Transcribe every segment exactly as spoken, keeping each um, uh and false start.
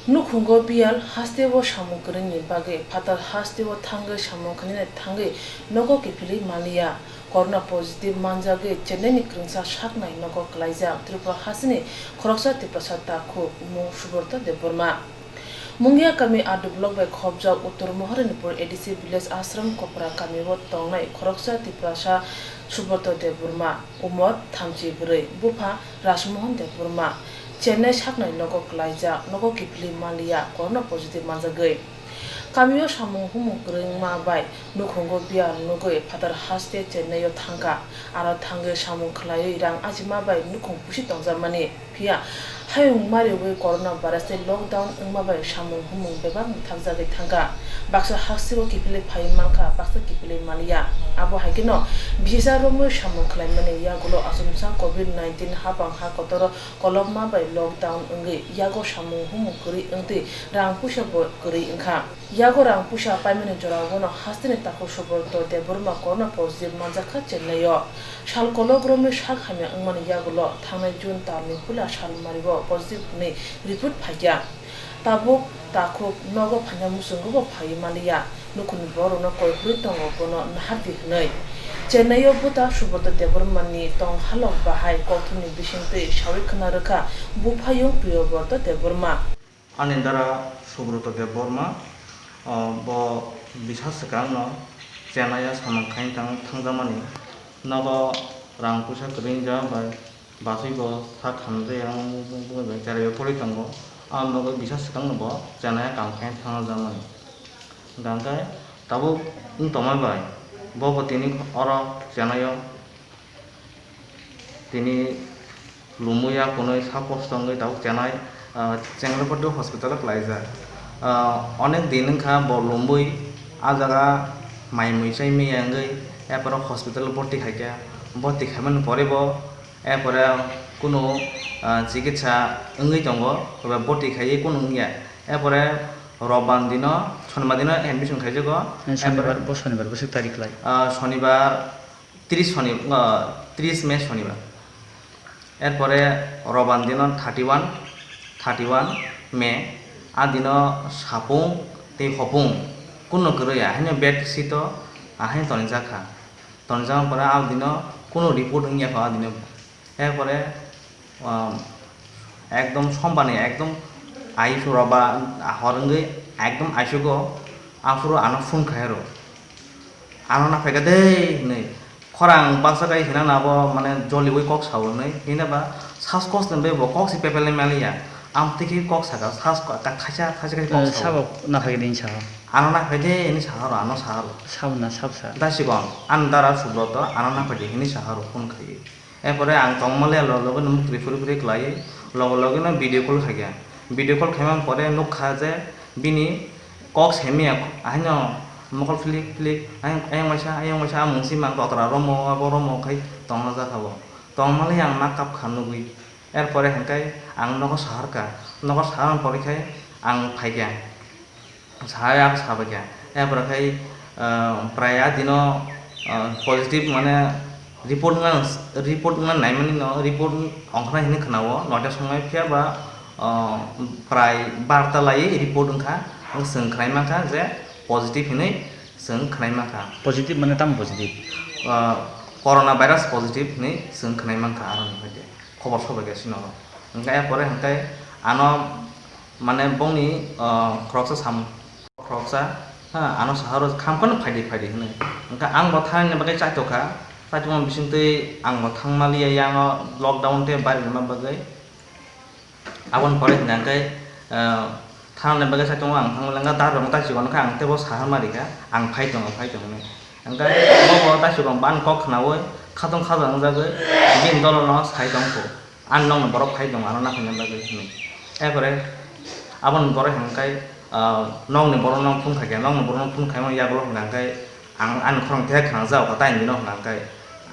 Nukhungo biyal hasteo samung kwrwini bagwi phatar hasteo thangwi samung khlainani thangwi nogo kiphilwi manliya. Corona positive manjagwi Chennai ni kwrwngsa saknai nogo kwlaijak Tripura hasteni khoroksa Tiprasa takhuk mung Subrata Debbarma. Mungia kami R D block bai khopjak Uttor Maharanipur A D C village Ashram Kopra kamio tongnai khoroksa Tiprasa Subrata Debbarma, umor thamchi bwrwi, bupha Rajmohan Debbarma, Chennai saknai nogo kwlaijak, nogo kiphilwi manliya, corona positive manjagwi. Kamio samung humung kwrwngma bai nukhungo biyal nugwi phatar haste Chennai-o thangkha. Aro thangwi samung khwlaiwi rang ajima bai nukhung pusi tongjakmani. Phiya hayung mariwi corona virus tei lockdown wngma bai samung humung bebak mwthakjagwi thangkha. Baksa haksiro kiphilwi phaiwi mankha, baksa kiphilwi manliya. Abo hai kheno bisa romwi samung khlaimani yagulo achomsa covid nineteen hapang ha kotoro kolokma bai lockdown wngwi yago samung humung kwrwi wngtwi rang puisa bo kwrwi wngkha. Yago rang puisa paimani jorao bono hasteni takhuk Subrata Debbarma corona positive manjakha Chennai-o. Sal kolok romwi sak hamya wngmani yagulo thangnai June talni puila salmario positive hwnwi report phaikha. Tabuk takhuk nogo phaina muchungo bo phaiwi manliya. Nukhungni borokno koi hwnwi tongo bono nahardi hwnwi. Chennai-o buta Subrata Debbarmani tong halok bahai kokthumni bisingtwi sawi khna rwkha buphayung Priyabrata Debbarma. Ani dara Subrata Debbarma, o, bo bisa swkangno Chennai-o samung khaina thang-, thangjakmani. Nogo rang puisa kwrwi wngya bai bachwi bo sak hamjaya wng-, wng-, wng-, wng-, bai cheraio pori tongo. Ang nogo bisa swkangno bo Chennai-o kam khaina thangjakmani. Hwnkhe tabuk wng tongma bai bo bo tini oro Chennai-o tini lumui ya kunui sak kosto wngwi tabuk Chennai, ah, Chengalpatty hospital o kwlaijak. Ah, onek din wngkha bo lumui ah jaga mai mui chai maya wngwi, er pore hospital o bhorti khaikha. Bhorti khaimani pore bo, er pore kunu, ah, chikitsa wngwi tongo, tei bhorti khaiwi kunu wngya. Er pore Roban dino, Sonibar dino admission khaijago. Eh, er pore Sonibar, bo Sonibar, bwswk tarik lai? Ah, Sonibar tris Soni-, ah, tris May Sonibar. Erpore Roban dino thirty one, thirty one May, a dino sapung tei hopung kuno kwrwi, ahaino bed sheet o ahaino tonijak kha. Tonijak pore a dino kuno report wngya kha a dino. Erpore, um, ekdom sombar ni ekdom I C U roba hor wngwi ekdom I C U go aphuru ano phone khai ro. Ano na phaikha de hinwi. Khorang baksa kai hinana abo mane joliui kok sao hinwi. Hinaba sas kos ni bo kok si pepele maliya. Amtwi khe kok saka sas ko ka thaisa thaisa kai kok Eh, sao. Sabo na phaikha de hinwi sao. Ano na phai de hinwi sao ro, ano sao ro. Sabo na sab sa. Da sikon, an dara Subrata ano na phai de hinwi sao ro phone khai. Erpore ang tongmale loge loge no muktrwi phuri phuri khlaiwi loge loge no video call khaikha. Video call khaimani pore nukha je bini kok semiya, ahaino mokol philik philik, ayang, ayang waisa, ayang waisa, amung si mang totra romo, abo romo khai tongna jakha bo. Tongmale ang ma kapkha nugwi. Erpore hwnkhe ang nogo saharkha. Nogo saharmani pore khai ang phaikha. Saya ang sabaikha. Epore khai, ah, prai a dino, ah, positive mane report wngna, report wngna naimani no report ongkhornai hinwi khwnao, note songwi phiya ba, ah, prai barta lai report wngkha, ang chwng khwnai mankha je positive hinwi chwng khwnai mankha. Positive mane tamo positive? Ah, corona virus positive hinwi chwng khwnai mankha aroni phaide. Khobor sobai khe sino. Hwnkhe epore hwnkhe ano mane bongni, ah, khoroksa sam-, khoroksa, ha, ano saha rw khamkhano phaidi phaidi hwnwi. Hwnkhe ang bo thanani bagwi chaitokha, chaitokma bisingtwi ang bo thangmaliya yango lockdown tei bari rwma bagwi. Aboni pore hwnkhe, ah, thanani bagwi chaitokma ang thangmaliya wngkha, dar rwma tai chikon kha ang teibo saharma rikha, ang phai tongo, phai tongo hwnwi. Hwnkhe bo bo tai chikon bo ani kok khnaui khatong khaja wngjagwi bini dolono sai tongkho. Ani nokni borok phai tongo, ano naphaina bagwi hinwi. Epore aboni borok hwnkhai, ah, nokni borokno phone khaikha, nokni borokno phone khaimani yagulo hwnkhai ang ani khorang thek khna jao kha, taini dino hwnkhai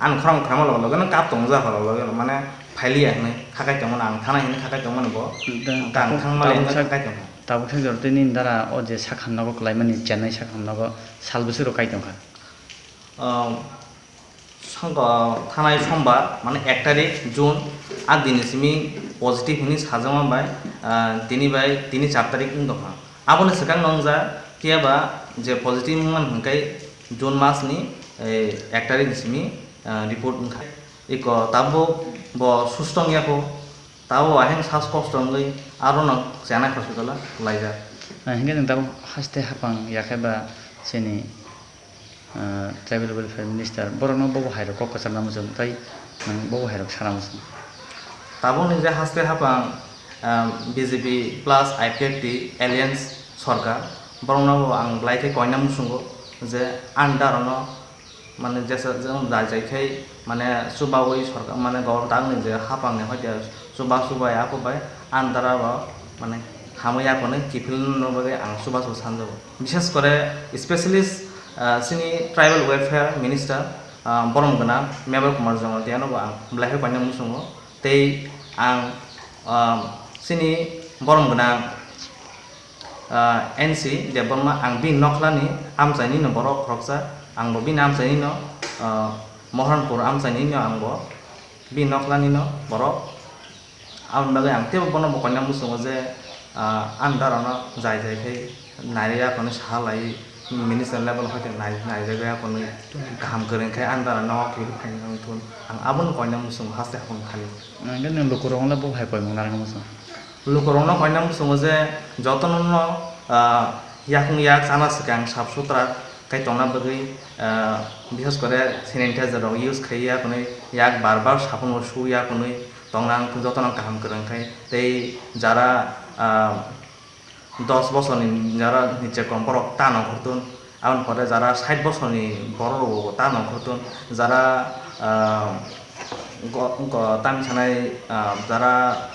ani khorang khaima loge loge no kap tongo jao kha, loge loge mane phailiya hinwi khakai tongmani, ang thana hinwi khakai tongmani bo. Da, ang tabuk, thangmani tabuk hinwi sak-, khakai tongkha. Tabuk sak jora tei nini dara o je sakhan nogo kwlaimani, Chennai sakhan nogo sal bwswk rok kai tongkha? Ah, Songkha thanai sombar, mane ek tarik June, a dini simi positive hwnwi sajakma bai, ah, tini bai tini char tarik wng tongkha. Aboni swkang nwngjak phiya ba je positive wngmani hwnkhe June mas ni, eh, ek tarik ni simi, ah, report wngkha. Iko tabuk bo susto wngya kho, tabuk aheng sas kosto wngwi arono Chennai hospital o laijak. Ah, hinkhe nwng tabuk haste hapang ya khe ba chini ah, Tribal Welfare Minister, borokno bobo hairok kok kwchar namo chwng, tei nwng bobo hairok sana muchung. Tabukni je haste hapang, ah, B J P plus I P F T alliance sorkar, borokno bo ang belai khe koina muchungo je under ono, mane, jesa jang jai jai khai, mane, chubaui sorkar, mane, government tangni je hapangni hoite chuba chubai apo bai under aro, mane, hamwi akonwi kiphilna bagwi ang chubachu sanjago. Bishes kore specialist, ah, chini tribal welfare minister, ah, borom gwnang Mebar Kumar Jamatia no bo ang belai khe koina muchungo. Tei ang, ah, chini borom gwnang, ah, N C Debbarma, ang bini nokhlani amchaini no borok khoroksa, ang bo bini amchaini no, ah, Mohanpur amchaini no ang bo bini nokhlani no borok. Aboni bagwi ang teibo bono bo koina muchungo je, ah, under ano jai jai khai nairwi akonwi saha lai, minister level hoite nai-, naijagwi akonwi kaham kwrwng khai under ano kiphil phaina wngthun. Ang abono koina muchungo haste hapang thani. Hwnkhe nwng lukurokno bo hai koimung narwkna muchungo? Lukurokno koina muchungo je jotono no, ah, yakung yak chana swkang sap sutra khai tongna bagwi, ah, bishes kore sanitizer rok use khaiwi akonwi yak bar bar sabun bo suwi akonwi tongna wngthun, jotono kaham kwrwng khai. Tei jara, ah, dos bosorni jara niche kom borok ta nongkhortun, aboni pore jara sait bosorni borok rok bo ta nongkhortun, jara, ah, go-, go-, tamni sanai, ah, jara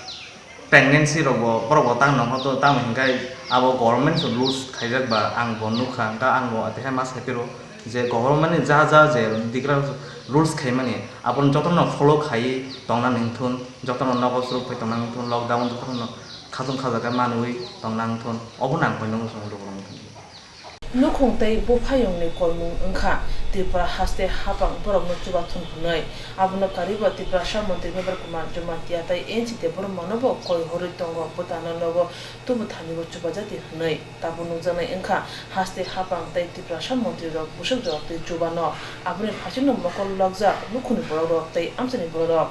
pregnancy rok bo borok bo ta nongkhortun, tamo hinkhe abo government se rules khaijak ba ang bo nukha, hwnkhe ang bo athaikhe ma sai phiro. Je government ni ja ja je digra rules khaimani, abono jotono follow khaiwi tongna nangthun, jotono nogo chwrwk phai tongna nangthun, lockdown jotono khatung khajakhe manwi tongna nangthun, obono ang koinwi muchungo lukurokno thangwi. Nukhung tei buphayungni koimung wngkha Tripura haste hapang borokno chubathun hwnwi. Abono karwibo Tiprasa montri Mebar Kumar Jamatia tei N C Debbarmanobo koi horwi tongo, bwtano nogo tubu thanibo chubajadi hwnwi. Tabuk nukjaknai wngkha haste hapang tei Tiprasa montrirok bwswk jorok tei chubano. Aboni phaisingno mokol lokjak nukhungni borokrok tei amchaini borokrok.